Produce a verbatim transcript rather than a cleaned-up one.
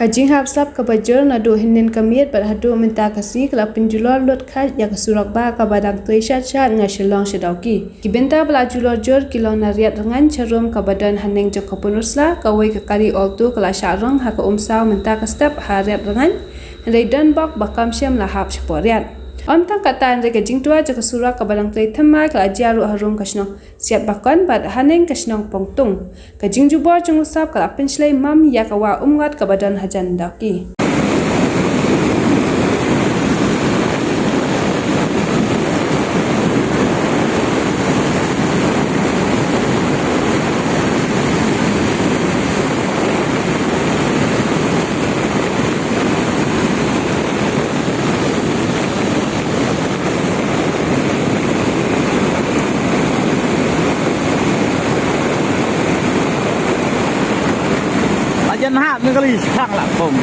Ka jinghap slap kaba jur naduh hynnin ka miet bad haduh mynta ka sngi ka la pynjulor lut khaid ïa ka surok bah kaba dang trei shat shat na Shillong sha Dawki. Ki bynta ba la julor jur ki long na Riat Rngain, sharum kaba don haneng jong ka pun u sla, kawei ka kali Alto ka la shah rong ha ka umsaw mynta ka step ha Riat Rngain, hynrei don bok ba kam shym la hap shapoh riat. Ym tang katta, hynrei ka jingtwa jong ka surok kaba dang trei thymmai ka la jia ruh harum ka shnong Siatbakon bad haneng ka shnong Pongtung. Ka jingjubor jong u slap ka la pynshlei mam ïa ka wah Umngot kaba don hajan Dawki. Ajan hap ni kali sang lah pom.